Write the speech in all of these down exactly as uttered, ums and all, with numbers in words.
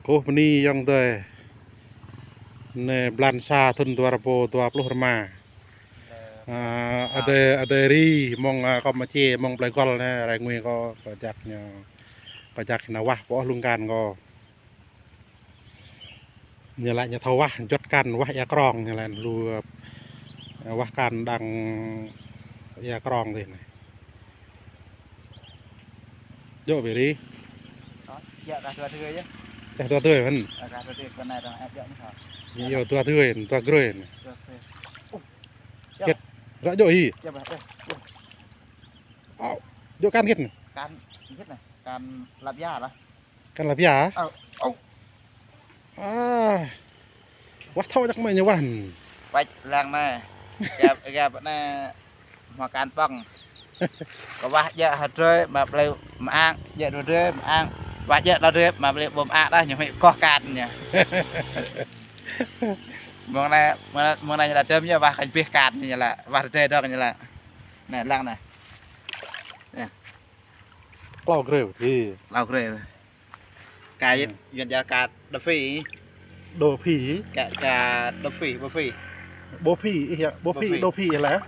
Kơkuh bơni ayŏng adơi. Anai blan sa thŭn dua rơbâo dua pluh rơma. Ơ, adơi, adơi ri mơ̆ng, ơ, Kơmpučia, mơ̆ng plơi Gol anai, rai ngui kâo, kâo jak ñu, kâo jak ñu wah pơ hlung kan kâo. Ñu laĭ ñu thâo wah, juăt akan wah ia krong, ñu laĭ lu, ơ, wah akan đang ia krong dih anai. Djơ̆ bĕ ri. Ơ, djơ̆ dah dua thơi yơh. Dah dua thơi hăn. Ơ, dah dua thơi, kơ anai dong, ơ, djơ̆ mơ̆n hă. Ñu iâu dua thơi, dua grơi anai. Dua thơi. Ơ, djơ̆. Hơget? Ră djơ̆ hĭ. Djơ̆ bah, djơ̆. Ơ, djơ̆ akan hơget anai? Akan hơget anai? Akan lăp ia lah. Akan lăp ia? Ơ, ơ. A. Wah thâo jak mơ̆ ñu wah. Păč lăng anai. Găp, găp anai. Hmâo akan ƀơ̆ng. Kơ wah djơ̆ hơdrơi, mă plei mơak, djơ̆ hơdrơi, mơak. Wah djơ̆ hơdrơi, mă plei ƀu mơak dah, ñu huĭ koh akan ñu. Mơ̆ng anai, mơ̆ng anai, mơ̆ng anai ñu laĭ dơ̆m ñu wah kơ abih akan ñu laĭ. Wah hơdrơi dong ñu laĭ. Anai, lăng anai. Anai. Klâo grơi. Klâo grơi. Ka yit, Yuan iâu ka đô phi. Đô phi. Ka, ka đô phi, bô phi. Bô phi, ih yơh, bô phi, đô phi lah.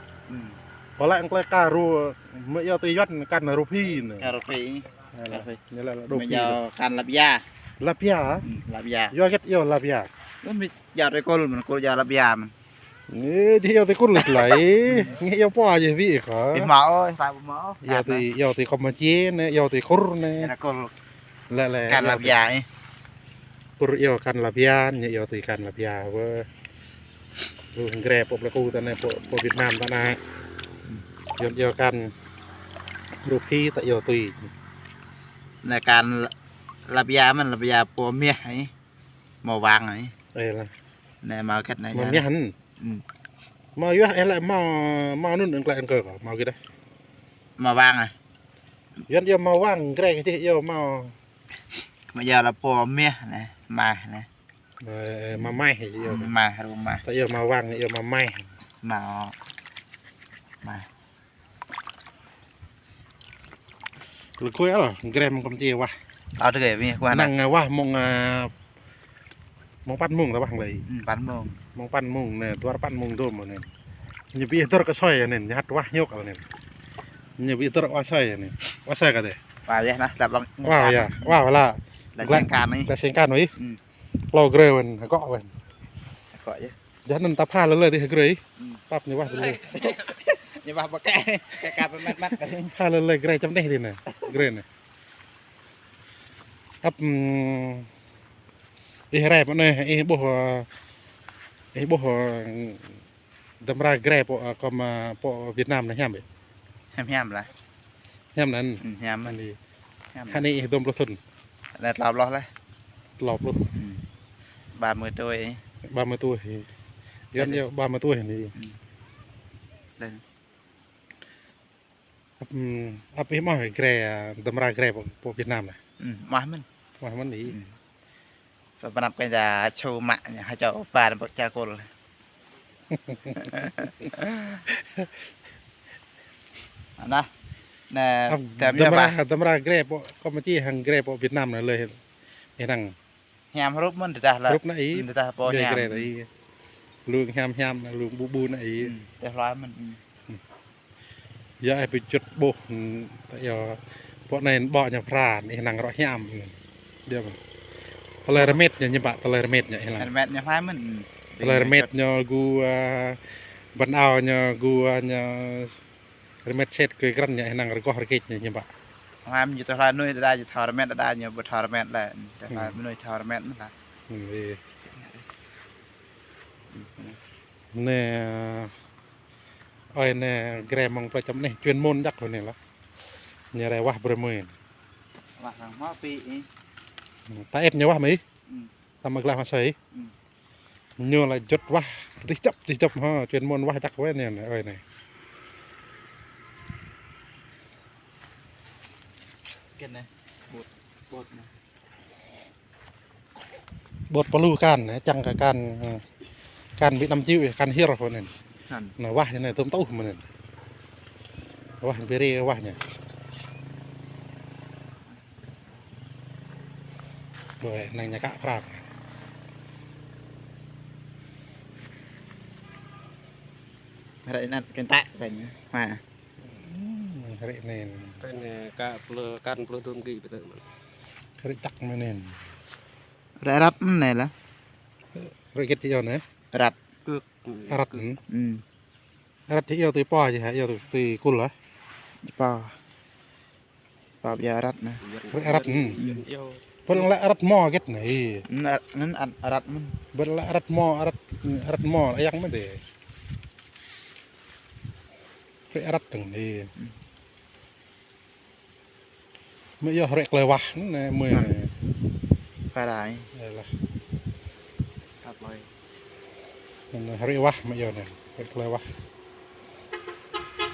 Ơ, lĕ anklai ka rô, mơ̆ iâu tui Yuan akan rô phi anai. Ka rô phi. Anai lah, anai lah đô phi. Mơ̆ iâu akan lăp ia. Lăp ia? Lăp ia. Iâu hơget iâu lăp ia? Mơ̆ iâu tui kul, mơ̆n kul iâu lăp ia mơ̆n. Ơ, djơ̆ iâu tui kul lĕ tơlơi. Ngă iâu pô djơ̆ wĭ kơ. Ih mă ôh, sa ƀu mă ôh. Iâu tui, iâu tui Kơmpučia anai, iâu tui Kur anai. Anai Kur. Lĕ, lĕ, akan lăp ia ih. Kur iâu akan lăp ia, ñu iâu tui akan lăp ia wơ̆. Lu grơi pơ plơi Kur ta anai, pơ, pơ Việt Nam ta anai. Yuan iâu akan rô phi ta iâu tui. Anai akan lăp ia mơ̆n, lăp ia pô mih ih. Hmâo wang ih. Ơ lah. Anai hmâo hơget anai. Hmâo mih hăn. Ơ. Hmâo yơh, ơ lĕ hmâo, hmâo anŭn anklai anai kơ, hmâo hơget dah. Hmâo wang ah. Yuan iâu hmâo wang, grơi kơ dih iâu hmâo. Hmâo iâu lah pô mih anai, mah anai. Ơ, ơ, hmâo mah iâu. Mah, rô mah. Ta iâu hmâo wang, iâu hmâo mah. Hmâo. Mah. Lơkơi ăl, grăm kơm či wah. Ơ, tơ grăm mih, wah năng, năng. Wah mơ̆ng, ơ, mơ̆ng păn mông ta wah lơi. Ơ, păn mông. Mơ̆ng păn mông anai, dua păn mông dôm anai. Ñu ƀu dơ̆r kơ soi anai, ñu hăt wah hiŏk anai. Ñu ƀu dơ̆r wah soi anai. Wah soi kơ dih. Wah yơh nah, đăp ƀơ̆ng. Wah yơh, wah lah. Đa seng kan anai. Đa seng kan wih. Ơ. Klâo grơi wăn, hơgŏ wăn. Hơgŏ yơh. Jơh anŭn ta pha lơlơi tih grơi. Ơ. Pap ñu wah lơlơi. Ñu wah pơkă, kơ kă pơmăt măt. Pha lơlơi grơi čăm anai tih anai. Grơi anai. Ăp, ưm, ih rai pơ anai, ih ƀuh, ơ, ih ƀuh, ơ, dăm ra grơi pơ, ơ, kơm, ơ, pơ Việt Nam anai hiam bĕ. Hiam hiam lah. Hiam anŭn. Ơ, hiam. Anai. Hiam. Hă anai ih dôm pluh thŭn. Anai klâo pluh lah. Klâo pluh. Ơ. Ba mươi tuổi. Ba mươi tuổi. Yuan iâu ba mươi tuổi anai. Ơ. Ăp, ưm, ăp ih mơ̆ grơi, ơ, dăm ra grơi pơ, pơ Việt Nam anai. Ơ, mơ̆ mơ̆n. Mơ̆ mơ̆n ih. Ơ. Pơpơnăp kơ ñu ču mă ñu hă čô ba anai pơ čar kul. Anai. Anai, dăm ra, dăm ra grơi pơ, kơm či hăng grơi pơ Việt Nam anai lơi. Ih năng. Hiam hrup mơ̆n tơdah lah. Hrup anai ih. Tơdah pô hiam. Grơi tơ ih. Lu hiam hiam, lu ƀu ƀu anai ih. Ơ, tơdah lah mơ̆n. Ơ. Yơh, ih pơčut ƀuh, ta iâu, pô anai ƀô̆ ñu phara, ih năng rŏ hiam. Djơ̆ mơ̆. Tơlơi rơmet ñu, ñu ƀă tơlơi rơmet ñu, ih lăng. Rơmet ñu phai mơ̆n. Tơlơi rơmet ñu gu, ơ, băn ao ñu gu, ơ, ñu rơmet set kơ krăn ñu, ih năng rơgoh rơgĕt ñu, ñu ƀă. Phai mơ̆n ñu tơlơi nuih đa đa, ñu thâo rơmet đa đa, ñu ƀu thâo rơmet lĕ. Tơlơi nuih thâo rơmet mơ̆n lah. Ơ, ih. Anai, ơ, ơi anai, grăm mơ̆ng plơi čăm anai, chuyên môn jăk kơ anai lah. Ñu rai wah brơi mơi. Wah hăng hmâo pi ih. Ta ĕp ñu wah mơi ih. Ơ. Ta mă glah mă soi ih. Ơ. Ñu lah jut wah, tih čăp, tih čăp, hă, chuyên môn wah jăk wơ̆t anai, ơi anai. Kơ anai, ƀôt, ƀôt anai. Ƀôt pơlu akan, čang kơ akan, ơ, akan ƀu năm čiu, akan hir pô anŭn. Anŭn. Anai wah anai tơm tơuh mơ̆n anŭn. Wah biri wah ñu. Ƀơi anai ñu kă prăp. Ră anai kơntak kơ ñu. Ha. Hmm, ră anai. Ră anai kă plư, kăn plư dum gih ƀiă tơ mơ̆n. Ră čăk mơ̆n anai. Ră răt mơ̆n anai lah. Ră git yơh anai. Răt. Kơk. Răt. Hmm. Răt thì iâu tui pô či hă, iâu tui, tui kul hă? Pô. Pô ƀiă răt anai. Ră răt, hmm. Ƀơi lĕ răt mơ̆ git anai. Anŭn răt, anŭn răt mơ̆n. Ƀơi lĕ răt mơ̆, răt, răt mơ̆, yang mơ̆n dih. Ră răt tơ̆ng anai. Hmm. Mơ̆ yơh ră klơi wah anai mơ̆. Hă. Pha rai. Yalah. Kăp lơi. Anai ră wah mơ̆ yơh anai. Ră klơi wah.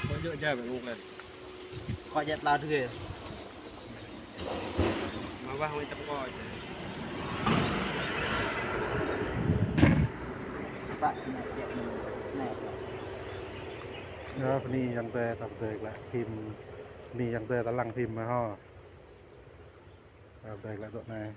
Kơ jơ̆ ja ƀơi mơ̆ng klơi. Kơ jơ̆ tla tơgê. Mă wah mơ̆ tơ̆p kơ. Pă anai jơ̆ anai. Anai. Yơh, bơni ayŏng adơi ta pơdơi glaĭ phim. Bơni ayŏng adơi ta lăng phim mơ̆ hŏ. Ta pơdơi glaĭ dŏ anai.